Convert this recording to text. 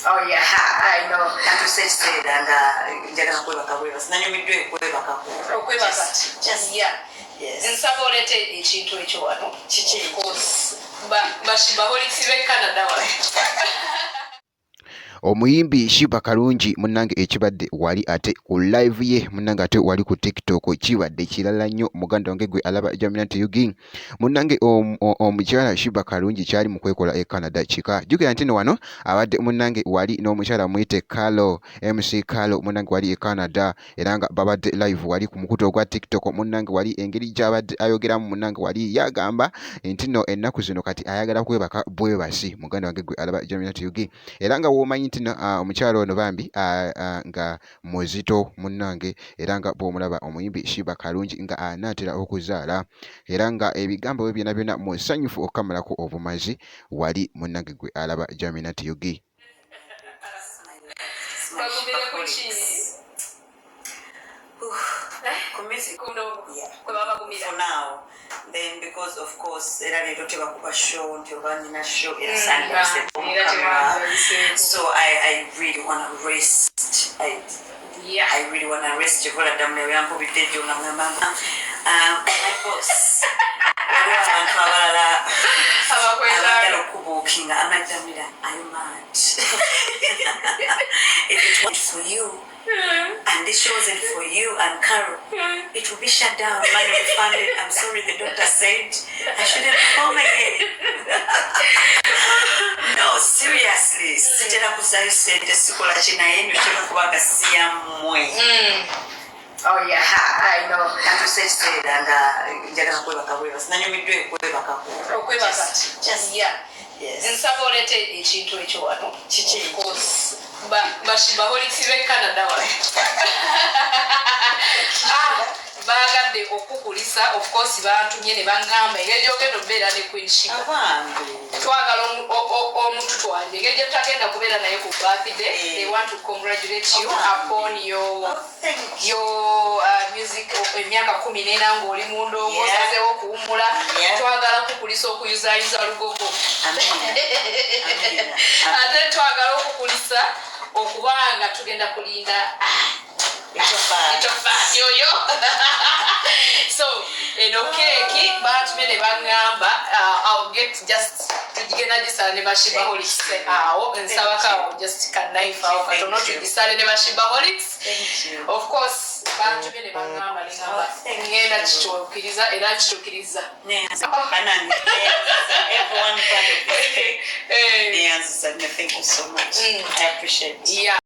Oh yeah, I know. Natuuse ekiseera nga njagala kwebaka bwebasi, nanyumiddwa ekwebakako. Okwebaka. Just, yes. Nsaba oleete ekintu ekyo wano. Kiki? Of course. Ba Sheebaholics b'e Canada wano. Omuyimbi Sheebah Karungi, munnange, ekibadde wali ate ku live ye, munnange, ate wali ku TikTok kibadde kirala nnyo. Muganda wange gwe alaba Jaminat UG, munnange, omukyala Sheebah Karungi kyali mu kwekola e Canada kika. Jjukira nti no wano abadde, munnange, wali n'omukyala muyite Carlo, MC Carlo, munnange, wali e Canada, era nga babadde live wali ku mukutu ogwa TikTok. Munnange, wali engeri gy'abadde ayogeramu, munnange, wali yagamba nti no ennaku zino kati ayagala kwebaka bwebasi. Muganda wange gwe alaba Jaminat UG, era nga w'omanyi nti no omukyala ono bambi nga muzito, munnange, era nga bw'omulaba omuyimbi Sheebah Karungi nga anaatera okuzaala, era nga ebigambo bye byonna byonna musanyufu okukamalako obumazi wali. Munnange gwe alaba Jaminat UG. Bagumire ku ki? Ku music. Kuno. Yeah. Kwe babagumira. For now. Then because of course era leero tebakuba show nti oba nina show era sandabiseko mu era camera. tewandabiseko. So I really wanna rest. I really wanna rest. Kyovola ddamu nawe yankubidde ejjo nga ngamba my boss, waliwo abantu abalala Abakwetaaga. Abaagala okubookinga. Amadamira, are you mad? If it weren't for you and this show wasn't for you and Carol, it will be shut down, money refunded. I'm sorry, the doctor said I shouldn't perform again. No, seriously, sitera kuzaayo sente, sikola ki, naye notera kubanga siyammwe. Oh yeah, I know. Natuuse ekiseera nga njagala kwebaka bwebasi, nanyumiddwa ekwebakako. Okwebaka. Just, yes. Nsaba oleete ekintu ekyo wano. Kiki? Of course. Ba Sheebaholics b'e Canada wano. Ah, baagadde okukulisa. Of course bantumye ne baŋŋamba engeri gy'ogenda okubeera ne Queen Sheebah. Abange. Twagala omututwalire engeri gye tutagenda kubeera naye ku birthday. Eh. They want to congratulate you Abange. Upon your Oh, thank you. your music, emyaka 14 ng'oli mu ndongo, osazeewo okuwummula. Twagala kukulisa okuyuzayuza Lugogo. Amina. Amina. Ate twagala okukulisa okubanga tugenda kulinda Etofaali. Etofaali oyo. So eno keeki batumye ne baŋŋamba, I'll get just tugigenda gisala ne ba Sheebaholics awo. Nsabako awo just ka knife awo katono. Thank you. Tugisale ne ba Sheebaholics. Thank you. Of course bantumye ne baŋŋamba, ne ŋŋamba Oh, thank you. ŋŋenda kituukiriza era nkituukiriza. Banange, everyone part of this cake. Eh, Neyanziza nnyo. Thank you so much. I appreciate. Yeah.